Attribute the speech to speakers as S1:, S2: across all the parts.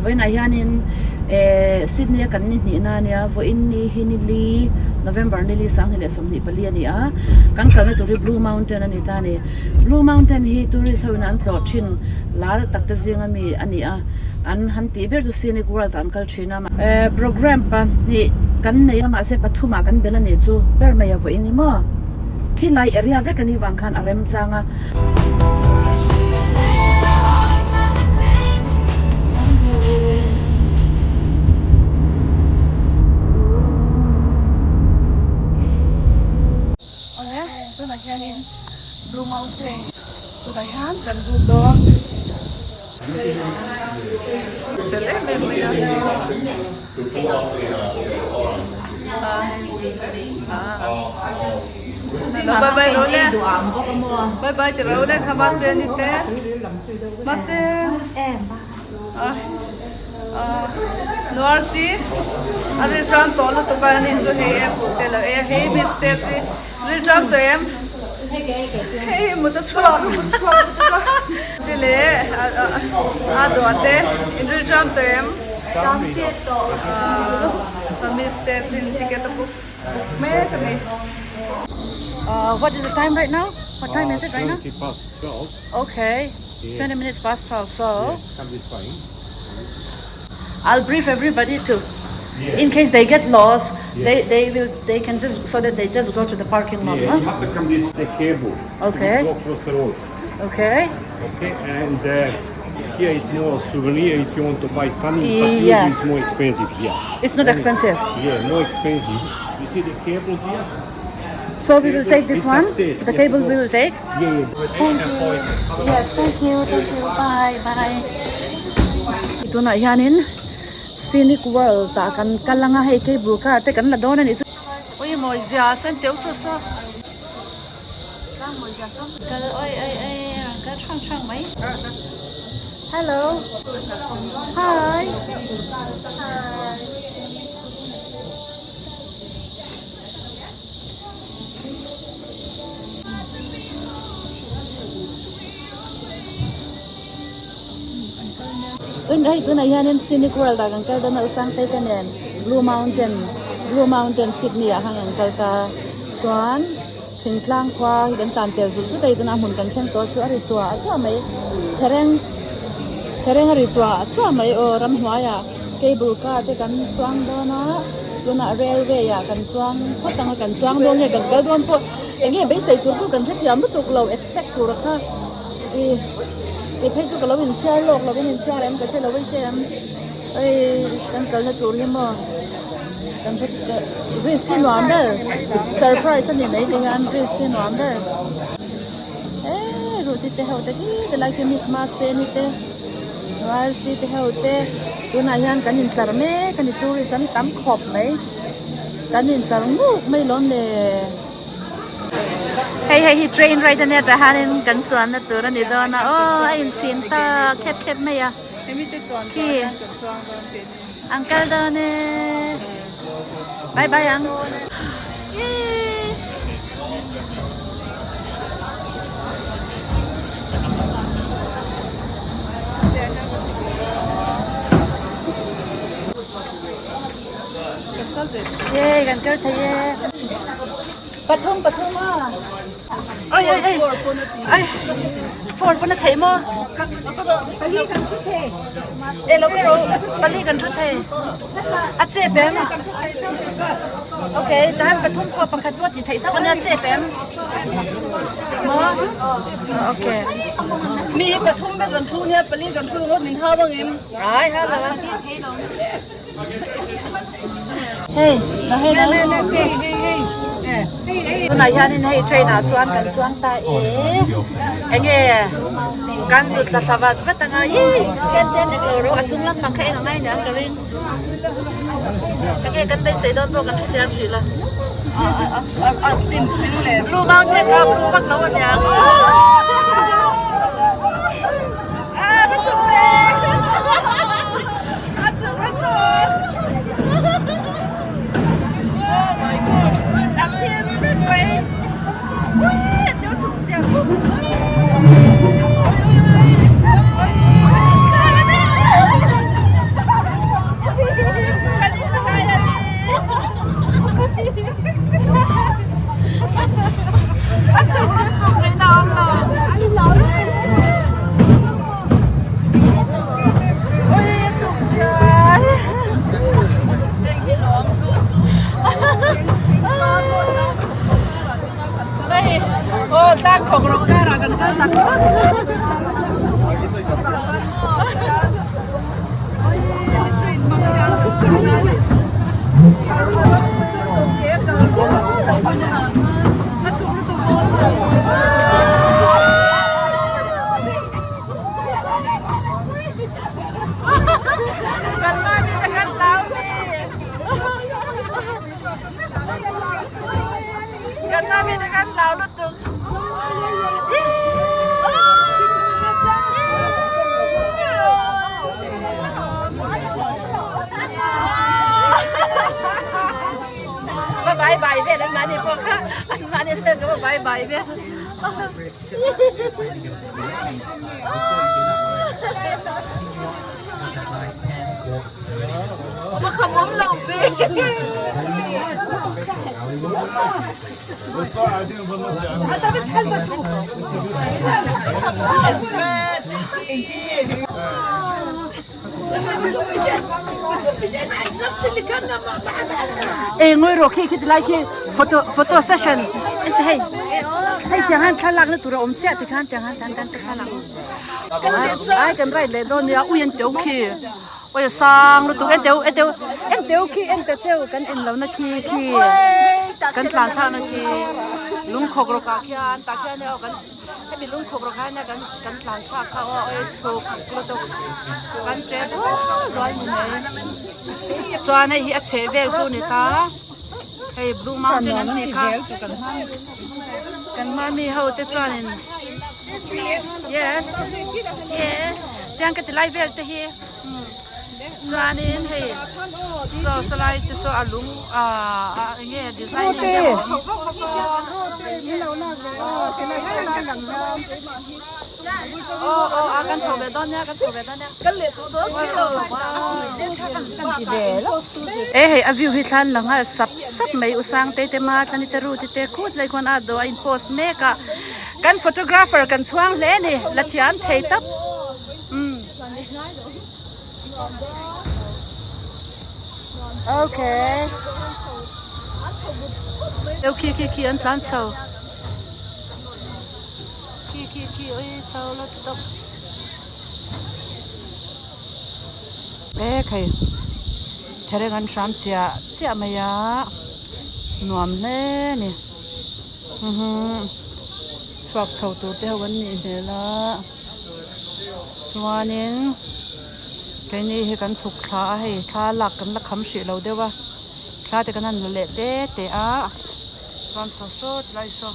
S1: Vawiinah hianin eh Sydney a kan ni hnihna a nia, vawiin ni hi ni li November ni li 2024 a ni a, kan kalna tur hi Blue Mountain a ni ta a ni. Blue Mountain hi tourist ho in an tlawh thin lar tak te zinga mi a ni a, an han tih ber chu Scenic World ah an kal thin a. Eh programme pahnih kan nei a mahse pathumah kan bel a nih chu ber mai a vawiin ni maw? Khilai area vek a nih vang khan a remchang a. Awle tunah hianin Blue Mountain tunah hian kan lut dawn.
S2: Fel em em mai a. Bye bye ro le. Bye bye ti ro le kha Masen ni te. Masen. Nuar si a ril tang tawh lutuk a ni chu hei apple te lo e hei miss te si ril tang tawh em hei mut a chhuak te le a dawh te in ril tang tawh em miss te sin ticket a book mek a ni.
S1: What is the time right now? What time is it right now?
S3: 20 past 12.
S1: Okay, 20 minutes past 12. So
S3: Yeah, can be fine.
S1: I'll brief everybody to,
S3: Yeah.
S1: in case they get lost,
S3: Yeah.
S1: they they will they can just so that they just go to the parking lot.
S3: Yeah,
S1: huh?
S3: you have to come this the cable.
S1: Okay.
S3: You go across the road.
S1: Okay.
S3: Okay, and uh, here is more souvenir if you want to buy something. But usually
S1: Yes.
S3: it's more expensive here.
S1: It's not expensive.
S3: Yeah, more expensive. You see the cable here?
S1: So we will take this
S3: It's
S1: one.
S3: upstairs.
S1: The
S3: You have to
S1: cable
S3: go.
S1: we will take.
S3: Yeah, yeah.
S1: Thank you. Yes, thank you. Thank you. Bye, bye. Tunah hianin Scenic World ah kan kal anga hei cable car te kan la dawn a nih chu. Ui mawi zia sawn teuh saw saw. Tlang mawi zia sawn kal oi oi oi rawn kal hrang hrang mai. Hello. Hi. Tun hei tunah hianin Scenic World ah kan kal dawn a Usangtei te nen Blue Mountain Blue Mountain Sydney ah khan kan kal ta chuan thingtlang khua hi kan tlan tel zut zut a hei tunah hmun kan thleng tawh chu a ri chhuah chhuah mai thereng thereng a ri chhuah chhuah mai aw ramhnuaiah cable car te kan chuang dawn a tunah railway ah kan chuang phawt ang a kan chuang dawn nge kan kal dawn pawh eng nge beisei tur pawh kan hrethiam lutuk lo expect tur kha ih kei phei chu ka lo inchhiar lawk lo in inchhiar em ka hre lo a hre em hei kan kalna tur hi maw kan hre risk hi nuam ber surprise a ni mai te hian risk hi nuam ber eee ruti te ho te khi tilai khi miss mahseni te rc te ho te tunah hian kan intlar mek a ni tourist an tam khawp mai kan intlar nguk mai lawm le hei hei hi train ride ania tah hianin kan chuanna tur a ni dawn a aw a inchhin ta khep khep mai a khi an kal dawn e bye bye ang yee. Yay kan kal thei e pathum pathum a oi oi oi oi four pawn a theih maw e lo ka ro pali kan thu thei a chep em okay tahan pathum pawh pakhat pawh tih theih tho ania chep em maw okay
S2: Mi hi pathum vek kan thu nia pali kan thu ringawt min hau ang em
S1: ai hau lo a hei la hei la tunah hianin hei train ah chuan kan chuang ta e enge kan zut thla thla vat vat anga ih ten ten englo ro a chung lampang kha eng a ngai aniang ka ring enge kan beisei dawn pawh kan hrethiam hrih lo blue mountain kha blue vak lo aniang. Kan mami te kan hlau mi. Kan mami te kan hlau lutuk. Va bye bye vel an mahni pawh kha an mahni te ka va bye bye vel.
S2: Va kham awm lo ve.
S1: Ê ngoi rawh khi khi ti lai khi photo photo session ente hei hei tiang hian thlalak na tur a awm chiah tikhan tiang hian kan kan thlalak ai kan ride leh dawn nia ui an teu khi ui a sang lutuk en teu en teu en teu khi en ta cheu kan en lo na khi khi kan tlan thlak na khi lungkhawk rawk ah khian tah khian aw kan Hemi lungkhawk rawk hian kan kan tlan thlak kha aw a chhuk lutuk kan che dual dual ni mai chuan hei hi a chheh vel chu ni ta hei blue mountain an tih kha kan mami ho te chuanin yes yeah tiang ka ti lai vel te hi chuanin hei saw sawlai te saw a lung ah eng nge design E hei a view hi thlan la nghal sap sap mai u sang te te ma tlani te ru ti te khut lai khuan a do a in post mek a kan photographer kan chhuang hle a ni la thiam thei tawp umm okay deuh khi khi khi an tlan chho khi khi khi ui chho la tawp e khai thereng an hram chiah chiah mai a nuam hle a ni chhuak chho tur te ho an nih hmel a. Chuanin keini hi kan chhuk thla a hei thla lak kan la kham hrih lo deuh a thla te kan han la leh te te a chuan saw saw ti lai saw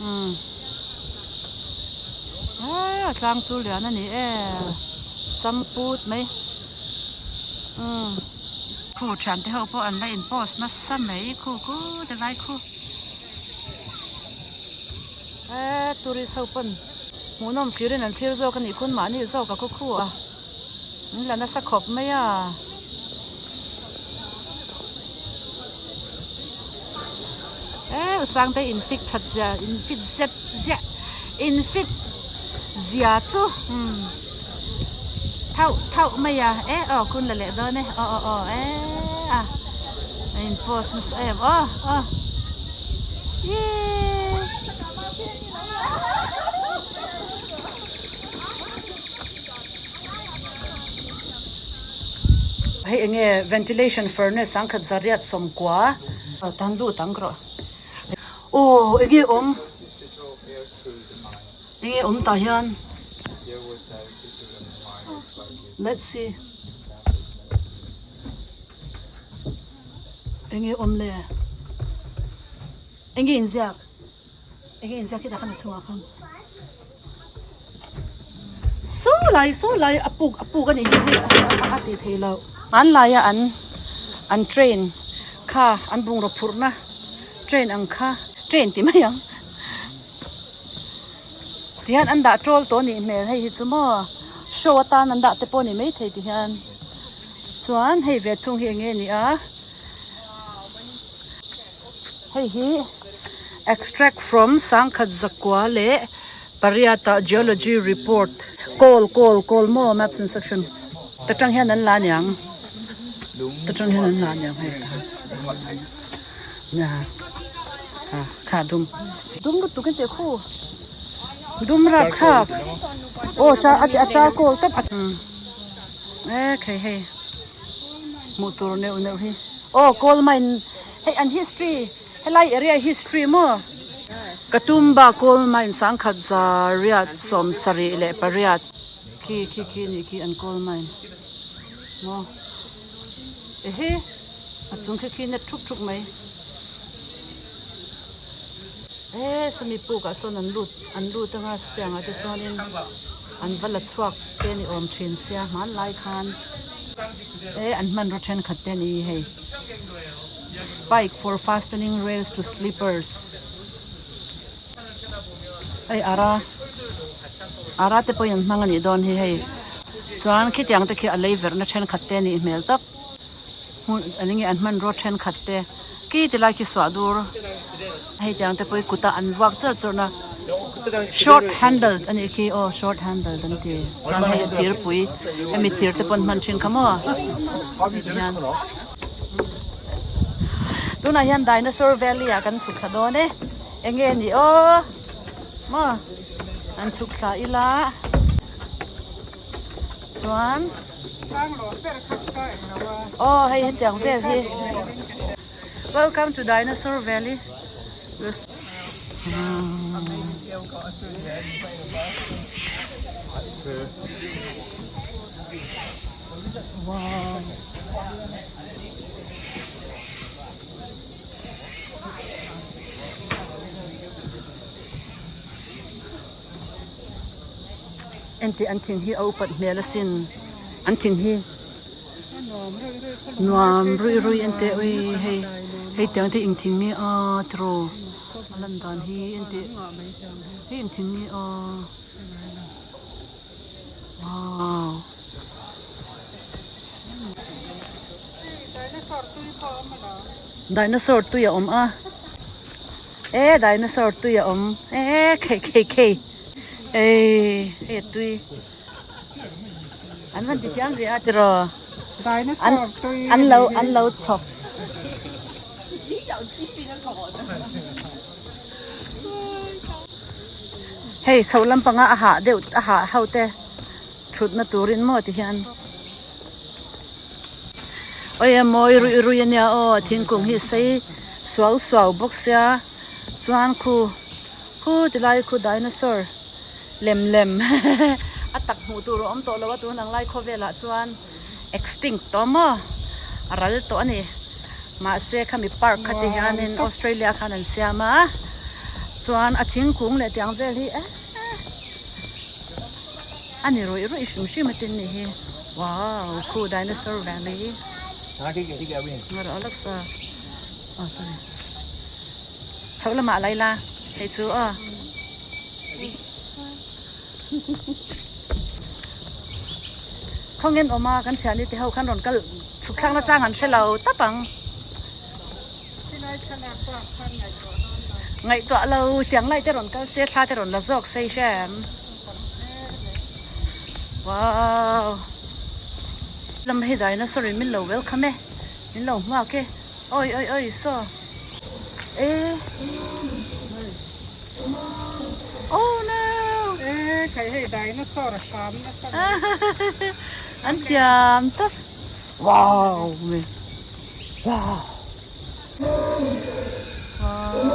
S1: umm a tlang chu lian a ni e samput mai umm khu thian te ho pawh an la in post nasa mai khu khu ti lai khu. Eee tourist ho pawn hmuhnawm thlirin an thlir zawk a nih khawn mahni zawk a khaw khu a an la nasa khawp mai a. Eee u Sangte in fit that zia in fit zet ziah in fit zia chu umm thauh thauh mai a e aw kun la leh dawn e aw aw aw eee a a in post nasa em aw aw yeee. Hei enge ventilation furnace ang khat zariat sawmkua tan lut ang rawh aw enge awm. Enge awm tah hian let's see enge awm le enge inziak enge inziak khi tah khan a chhungah khan saw lai saw lai a puk a puk a nih hi hei a tih theih loh hmanlaia an an train kha an bungraw phurhna train ang kha train ti mai ang. Tihian an dah tawl tawh anih hmel hei hi chu maw show atan an dah te pawh a ni maithei tihian chuan hei ve thung hi eng nge ni a hei hi extract from sangkhat zakua leh pariat ah geology report kawl kawl kawl maw maps and section ta tang hian an la aniang ta tang hian an la aniang hei. Kha dum dum lutuk in tih khu dum rap thlak aw char a a charcoal tawp a e khai hei hmuh tur neuh neuh hi aw coal mine hei an history helai area history maw. Katoomba coal mine sangkhat za riat sawm sarih leh pariat khi khi khi nih khi an coal mine maw ehe a chung khi khi net thup thup mai e sawmi puk ah sawn an lut an lut anga siangah te chuanin an va la chhuak te ni awm thin sia hmanlai khan e an hmanraw thenkhat te a ni hei. Spike for fastening rails to sleepers hei ara ara te pawhin an hmang a nih dawn hi hei chuan khitiang te khi a lei verhna thenkhat te a nih hmel tak hmun eng nge an hmanraw thenkhat te khi ti lai khi suah dur hei tiang te pawh hi kut a an vuak char char na short handle a nih khi aw short handle an ti chuan hei a thirpui hemi thir te pawh an hman thin kha maw hetiang hian. Tunah hian Dinosaur Valley ah kan chhuk thla dawn e eng nge ni aw maw an chhuk thla ila chuan aw hei hetiang vel hi welcome to Dinosaur Valley Wow. Enti an thing hi a upat hmel asin an thing hi nuam rui rui ente ui hei hei tiang te eng thing nge a tiraw a lan dan hi enti hei eng thing nge a. Wow. Dinosaur tui a awm a. E dinosaur tui a awm. E khei khei khei. Ei hei a tui. An van ti thiam ve a tiraw.
S2: Dinosaur tui.
S1: An lo an lo chhawp. Hei chho lampanga a hah deuh a hah ho te thutna turin maw ti hian awi a mawi ruih ruih ania aw thingkung hi sei suau suau bawk sia chuan khu khu ti lai khu dinosaur lem lem a tak hmuh tur a awm tawh lo a tun ang lai khawvelah chuan. Extinct tawh maw? A ral tawh a ni. Mahse khami park kha ti hianin Australia khan an siam a, chuan a thingkung leh tiang vel hi eh a ni ruih ruih hrim hrim a tin ni hi. Wow! Khu Dinosaur Valley. Oh sorry. Chhoh lamah a lai la hei chu aw. Khawngen awma kan thiani te ho khan rawn kal chhuk thlak na chang an hre lo tap ang. Ngaihtuah lo tiang lai te rawn kal se thla te rawn la zawk sei hrem. Wow. Lam hei dinosaur in min lo welcome e. Min lo hmuak e. Oi oi oi saw. E. Oh no!
S2: Eh, khai hei dinosaur a hram nasa mai.
S1: An thiam tak. Wow! Me. Wow! Wow!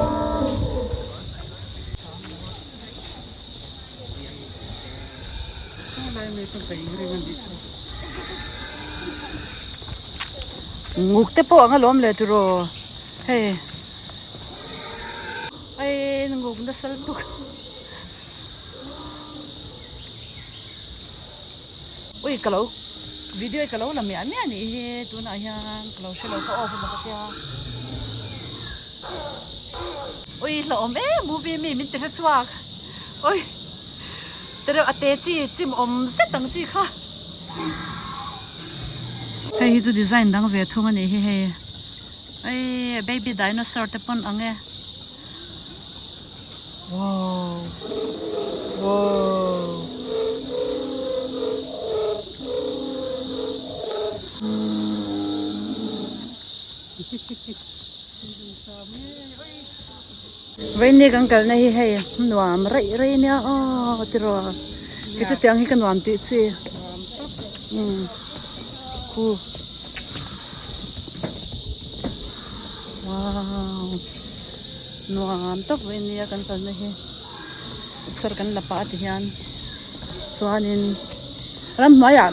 S1: Nguk te pawh ang alawm le tiraw hei hei nguk nasa lutuk ui ka lo video hi ka lo la miah miah anih hi tunah hian ka lo hrelo ka off emaw ka tia ui hlauhawm em movie mi min ti hre chhuak ui. Te reuh a te chi chim awm zet ang chi kha. Hei hi chu design dang ve thung a nih hi hei. Ei baby dinosaur te pawn ang e. Wow. Wow. Vaini kan kalna hi hei nuam raih raih ania aw tiraw kei chu tiang hi ka nuam tih chi umm khu wow. Nuam tak mai ania kan kalna hi exer kan la pah a ti hian chuanin ramhnuaiah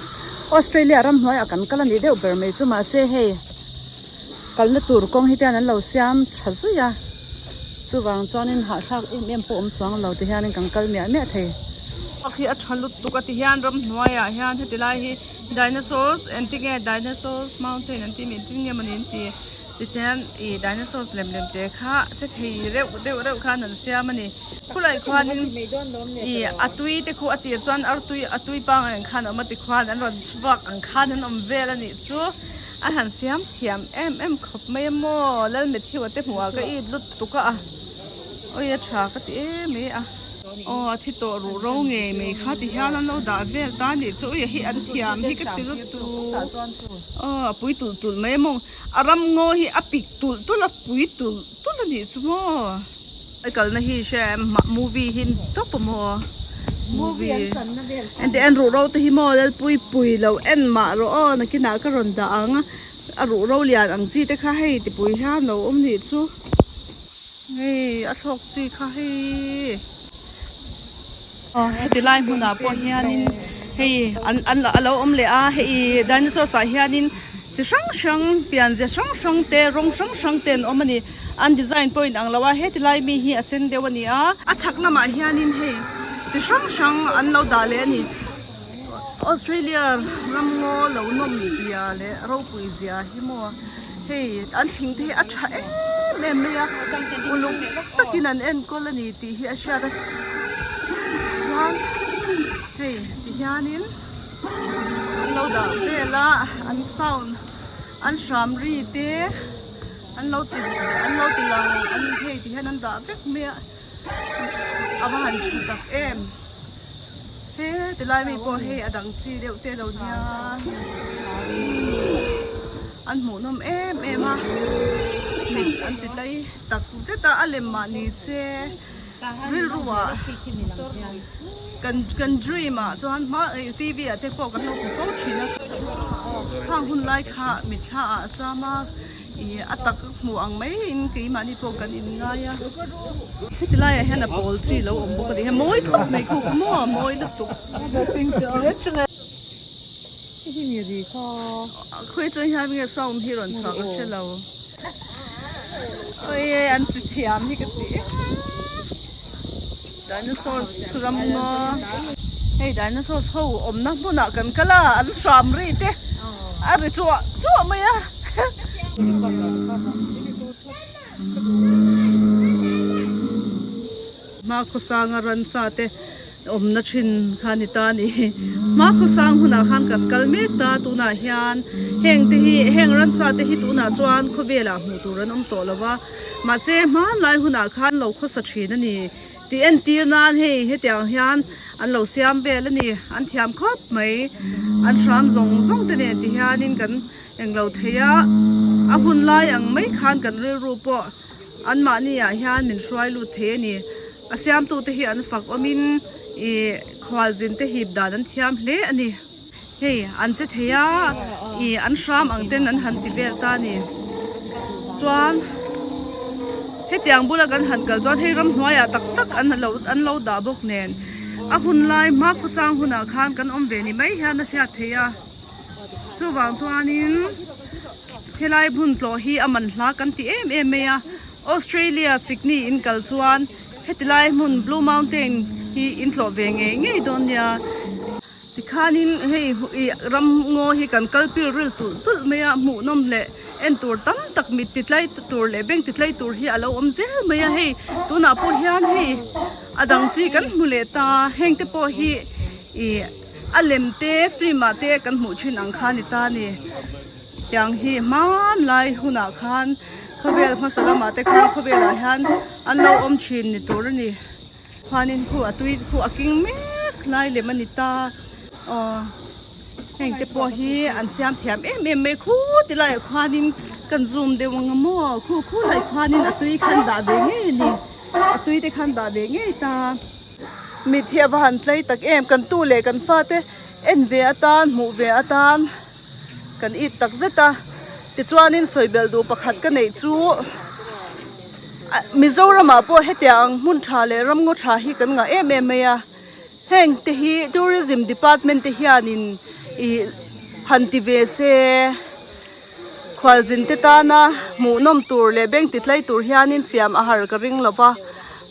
S1: Australia ramhnuaiah kan kal a nih deuh ber mai chu mahse hei kalna tur kawng hi te hian an lo siam tha zui a chuvang chuanin hahthlak em em pawh awm chuang lo ti hianin kan kal miah miah thei.
S2: Park hi a tha lutuk a ti hian ramhnuaiah hian heti lai hi dinosaurs engtinge dinosaurs mountain an tih engtin nge mawni an ti. Tichuan ih dinosaurs lem lem te kha che thei reuh deuh reuh khan an siam a ni. Khulai khuanin ih a tui te khu a tir chuan artui a tui pangai ang khan a awm a tikhuan an rawn chhuak ang khan an awm vel a nih chu. A han siam thiam em em khawp mai a maw Lalmethiwa te hmuh ah ka it lut tuk a awi a tha ka ti em mai a. Aw a thi tawh ruh ro ngei mai kha ti hian an lo dah vel ta a nih chu ui a hi an thiam hi ka ti lutuk aw a pui tulh tulh mai a maw. A ram ngaw hi a pik tulh tulh a pui tulh tulh a nih chu maw. Ai kalna hi hre em movie hi ni tawp a maw movie ente en ruh ro te hi maw lalpui pui lo en mah rawh aw nakinah ka rawn dah ang a ruh ro lian ang chi te kha hei tipui hian lo awm nih chu hei a thlawk chi kha hei. Aw heti lai hmunah pawh hianin hei an an a lo awm leh a hei dinosaurs ah hianin chi hrang hrang pianzia hrang hrang te rawng hrang hrang te an awm a ni an design pawh a inang lo a heti lai mi hi a sen deuh a ni a. A chhak lamah hianin hei chi hrang hrang an lo dah leh a ni Australia ram ngaw lo nawm zia leh ropui zia hi maw hei an thing te hi a tha em em mai a uluk takin an enkawl a ni tih hi a hriat a chuan hei ti hianin an lo dah vel a an sound an hram ri te an lo ti an lo ti lang an hei ti hian an dah vek mai a a va han tha tak em he tilai mi pawh hei a dang chi deuh te lo nia an hmuh nawm em em a mit an ti tlai tak zet a a lem mahni che rilru ah kan kan dream ah chuan hma tv ah te pawh kan lo hmu fo thin a khang hun lai kha mitthla ah a cham a ih a tak hmuh ang mai in keimahni pawh kan in ngai a heti laiah hian a pawl chi lo awm bawk a ni hei mawi khawp mai khu kha maw a mawi lutuk khawi atang hian nge sound hi rawn chhuak a hre lo awii an ti thiam hi ka ti em dinosaurs ram ngaw hei dinosaurs ho awmna hmunah kan kal a an hram ri te a ri chuah chuah mai a. Hmakhawsanga ransa te awmna thin kha a ni ta a ni. Hmakhawsang hunah khan kan kal mek ta tunah hian heng te hi heng ransa te hi tunah chuan khawvelah hmuh tur an awm tawh lo va mahse hmanlai hunah khan lo khawsa thin a ni tih entir nan hei hetiang hian an lo siam vel a ni an thiam khawp mai an hram zawng zawng te nen ti hianin kan englo thei a a hun lai ang mai khan kan rilru pawh an mahni ah hian min hruai lut thei a ni a siamtu te hi an fak awmin ih khualzin te hip dan an thiam hle a ni hei an che thei a ih an hram ang ten an han ti vel ta a ni chuan hetiang bula kan han kal chuan hei ramhnuaiah tak tak an lo an lo dah bawk nen a hun lai hma khawsang hunah khan kan awm ve ni mai hian a hriat theih a. Chuvang chuanin helai hmun tlawh hi a man hla kan ti em em mai a Australia Sydney in kal chuan heti lai hmun Blue Mountain hi in tlawh ve ngei ngei dawn nia tikhanin hei ih ram ngaw hi kan kal pil ril tulh tulh mai a hmuh nawm leh en tur tam tak mit ti tlai tur leh beng ti tlai tur hi a lo awm zel mai a hei tunah pawh hian hei a dang chi kan hmu leh ta heng te pawh hi ih. A lem te film ah te kan hmuh thin ang kha a ni ta a ni. Tiang hi hmanlai hunah khan khawvel hmasa lamah te khan khawvelah hian an lo awm thin ni tur a ni. Khuanin khu a tui khu a king mek lai lem a ni ta. Aw heng te pawh hi an siam thiam em em mai khu ti laiah khuanin kan zoom deuh ang a maw khu khu lai khuanin a tui khan dah ve ngei a ni. A tui te khan dah ve ngei ta. Mit hi a va han tlei tak em kan tu leh kan fate en ve atan hmuh ve atan kan it tak zet a tichuanin sawi belh duh pakhat ka neih chu. Mizoramah pawh hetiang ang hmun tha leh ramngaw tha hi kan ngah em em mai a heng te hi tourism department te hianin ih han ti ve se khualzin te tana hmuhnawm tur leh beng ti tlai tur hianin siam a har ka ring lo va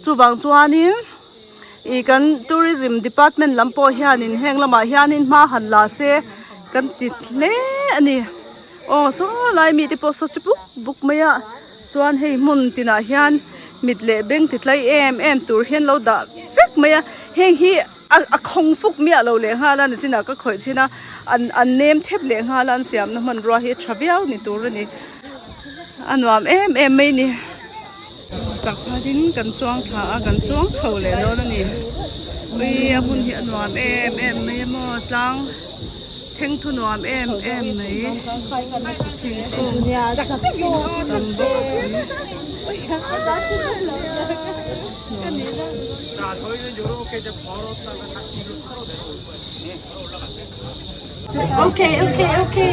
S2: chuvang chuanin. Ih kan tourism department lam pawh hianin heng lamah hianin hma han la se kan ti hle a ni aw saw lai mite pawh saw chi buk buk mai a chuan hei hmun tinah hian mit leh beng ti tlai em em tur hian lo dah vek mai a heng hi a khawng fuk miah lo leh nghal a nichinah ka khawih chhin a an an nem thep leh nghal a an siamna hmanrua hi a tha viau ni tur a ni a nuam em em mai a ni. Tak phatin kan chuang thla a kan chuang chho leh dawn a ni ui a hmun hi a nuam em em mai a maw tlang thleng thu nuam em em mai thingkung tam bawk si.
S1: Okay okay okay